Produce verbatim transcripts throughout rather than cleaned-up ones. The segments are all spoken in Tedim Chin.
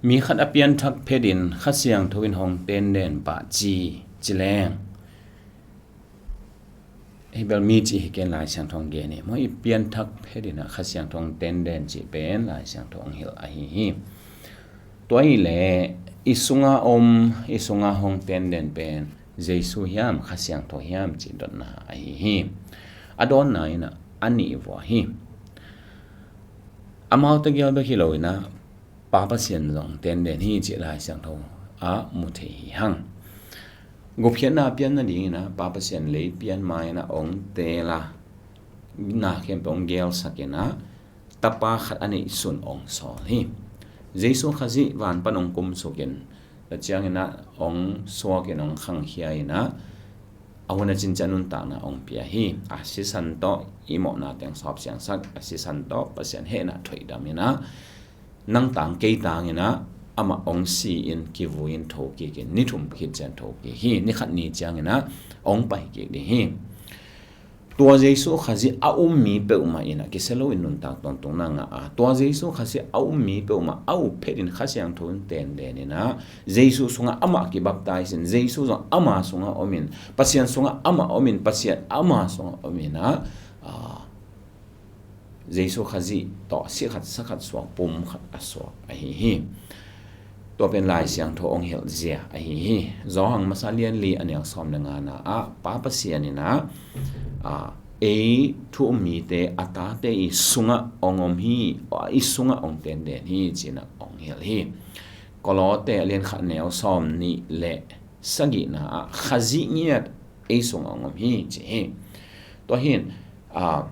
Mi khat a pianthak phetin Kha Siangtho in hong tenden pah ci, ci leng, hih bel mi cih hi ken, Lai Siangtho hong gen hi. Maw, i pianthak phetin ah Kha Siangtho hong tenden cih pen Lai Siangtho hong hilh ahi hi. Tua hi leh i sunga om, i sunga hong tenden pen Jesu hiam, Kha Siangtho hiam cih dotna ahi hi. A dawnna in ah a nih vua hi. Amau tegel bek hi lo in ah Pa Pasian zong tenden hi cih Lai Siangtho ah mu thei hi hang. Gupkhiatna pian nadingin ah Pa Pasian lei pian ma-in ah hong teel a, na khempeuh hong gelsak in ah Tapa khat a neihsun hong sawl hi. Jesu Khazih van pan hong kumsuk in, tua ciangin ah hong suak in hong khangkhia in ah, a hun a cincian nuntakna hong pia hi. A sisan tawh i mawhna teng sawp siangsak, a sisan tawh Pasian hehna thoihdam in ah, nang tang kei tang in ah amah hong si-in kivui-in thokik in, ni thum khit ciang thokik hi. Ni khat ni ciangin ah hong paikik ding hi. Tua Jesu Khazih a um mi peuhmah in ah kisia lo-in nuntak tawntungna ngah a, tua Jesu Khazih a um mi peuhmah a up phetin Kha Siangtho in tenden in ah, Jesu sungah amah kibaptize in, Jesu zong ama sungah om in, Pasian sungah amah om in, Pasian ama sungah om in ah, a, Jesu Khazih tawh si khat sa khat suak, pum khat a suak ahi hi. Tua pen Lai Siangtho hong hilh zia ahi hi. Johan masa lian li a neu sawm le ngana ah Pa Pasian in ah, a, ei thu um mite a tate i sungah hong om hi, i sungah hong tenden hi ci-in ah hong hilh hi. Kolose a lian khat neu sawm nih le sagihna ah Khazih ngiat ei sungah hong om hi ci hi. Tua hi in, a,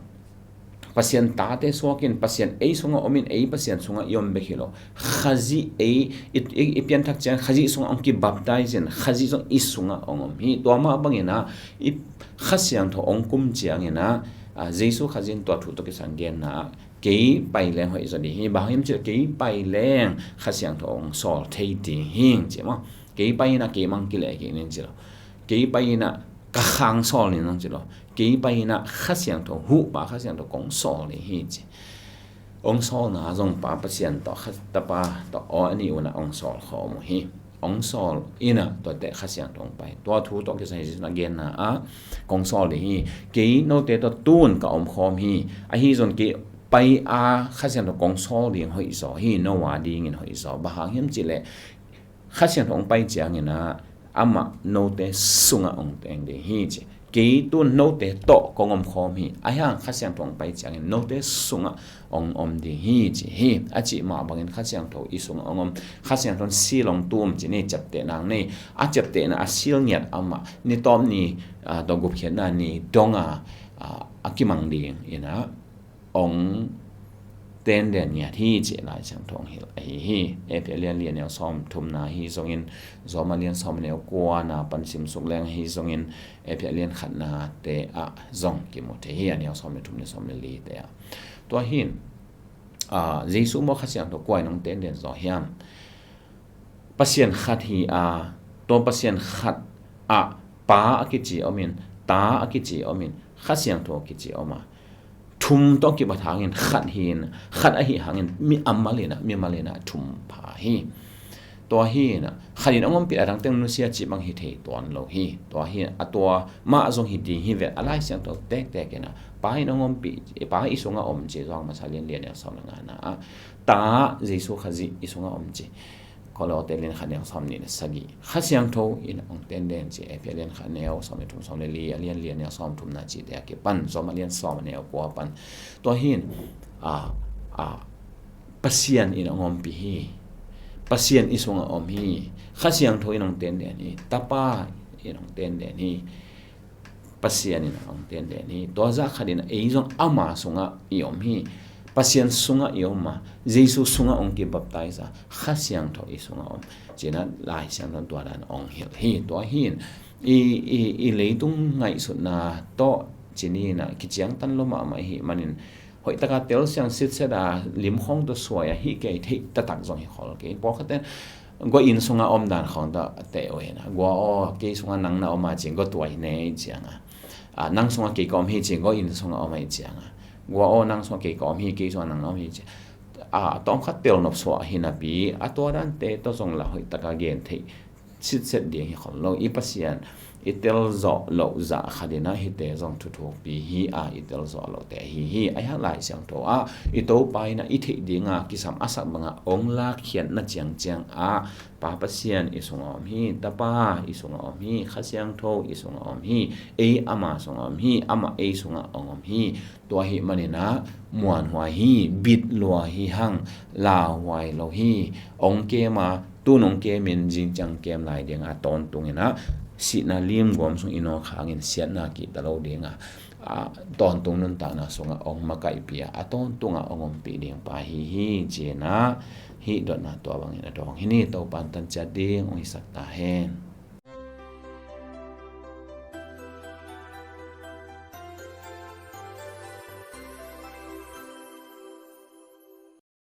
Pasian tate suak in, Pasian ei sungah om in, ei Pasian sungah i om bek hi lo. Khazih ei, i, i, i pianthak ciang Khazih sungah hong kibaptize in, Khazih zong i sungah hong om hi. Tua mah bangin ah, i Kha Siangtho hong kum ciangin ah, a, Jesu Khazih in tua thu tawh kisai genna ah, kei pai leng hoih zaw ding hi. Bang hang hiam cih leh kei pai leng Kha Siangtho hong sawl thei ding hi ci maw. Kei pai in ah kei mang kileh kik ning ci lo. Kei pai in ah ka khang sawl ning zong ci lo. Kei pai in ah Kha Siangtho, huhpa Kha Siangtho kong sawl ding hi ci. Hong sawlna zong Pa Pasian tawh, Kha Tapa tawh, aw a nih un ah hong sawl khawm uh hi. Hong sawl in ah tuate Kha Siangtho hong pai. Tua thu tawh kisai Jesu in a genna ah, kong sawl ding hi. Kei note tawh tu-in ka om khawm hi. Ahi zong kei pai a Kha Siangtho kong sawl ding hoih zaw hi, no a dingin hoih zaw. Bang hang hiam cih leh Kha Siangtho hong pai ciangin ah amah note sungah hong teng ding hi ci. Kei tu-in note tawh kong om khawm hi. Ahi hang Kha Siangtho hong pai ciangin note sungah hong om ding hi ci hi. A cih mah bangin Kha Siangtho i sungah hong om. Kha Siangtho in seal hong tum ci ni, ciaptehna nei. A ciaptehna a seal ngiat amah ni tawp ni, a, tua gupkhiatna ni dong a, a, a kimang ding in ah hong tenden ngiat hi ci Lai Siangtho hong hilh ahi hi. Efesa lian li a neu sawm thumna hi zongin, Roma lian sawm a neu kuana pan simsuk leng hi zongin, Efesa lian khatna te ah zong kimu thei hi, a neu sawm le thum le sawm le li te ah. Tua hi in, a, Jesu maw Kha Siangtho kua in hong tenden zaw hiam? Pasian khat hi a, tua Pasian khat ah Pa a kici om in, Ta a kici om in, Kha Siangtho a kici om a, thum tawh kibat hangin khat hi in, khat ahih hangin mi a mal in ah, mimal in ah thum pha hi. Tua hi in ah, khat in hong ompih a dangteng nusia cih bang hi thei tuan lo hi. Tua hi in ah, tua mah zong hi ding hi vet, a Lai Siangtho tektek in ah, Pa in hong ompih, Pa i sungah om ci, Johan masa lian li a neu sawm le ngana ah, Ta Jesu Khazih i sungah om ci. Kolose lian khat neu sawm nih le sagih. Kha Siangtho in hong tenden ci, Efesa lian khat neu sawm le thum, sawm le li, a lian li a neu sawm thumna cihte a kipan, Roma lian sawm a neu kua pan. Tua hi in, a, a, Pasian in hong ompih hi. Pasian i sungah om hi. Kha Siangtho in hong tenden hi. Tapa in hong tenden hi. Pasian in hong tenden hi. Tua zah khat in ei zong ama sungah i om hi. Pasian sungah i om a, Jesu sungah hong kibaptize a, Kha Siangtho i sungah om. Ci-in ah Lai Siangtho in tua dan hong hilh hi. Tua hi in i, i, i leitung ngaihsutna tawh ci ni in ah kiciangtan lo mahmah ahih manin, hoih taka telsiam sitset a, lim khawng tawh suai a, hih kei theih taktak zong hi khol kei. Pawlkhatte in gua inn sunga om dan khawng tawh a teh uh hi na. Gua aw, kei sunga nang na om a ci, gua tua hi ne i ciang a. A, nang sunga kei ka om hi ci, gua inn sunga om a i ciang a. Gua aw, nang sunga kei ka om hi, kei sunga nang na om hi ci. a tawmkhat telnop suah hi napi a tua dante tawh zong lah hoihtaka gen theih sitset ding hi khol lo. I Pasian i telzawh loh zah khat in ah hihte zong thuthukpi hi a, i telzawh lohte ahi hi. Ahi hang Lai Siangtho ah i Topa in ah i theih dinga kisam a sak banga ong lakkhiatna ciangciang ah Pa Pasian i sungah om hi, Tapa i sungah om hi, Kha Siangtho i sungah om hi, ei ama sungah om hi, amah ei sungah ong om hi. Tua ahih manin ah muanhuai hi, bitlua hi hang, lauhuai lo hi. Ong kem a, tun ong kemin zingciang kem lai dinga tawntung in ah sihna limguam sung i nawk hangin siatna kihta lo dinga, a, tawntung nuntakna sungah ong makaihpih a, a tawntungah ong ompih ding pa hi hi, ci-in ah hih dotna tua bangin a dawng hi ni. Topa in tan ciat ding ong hisak ta hen.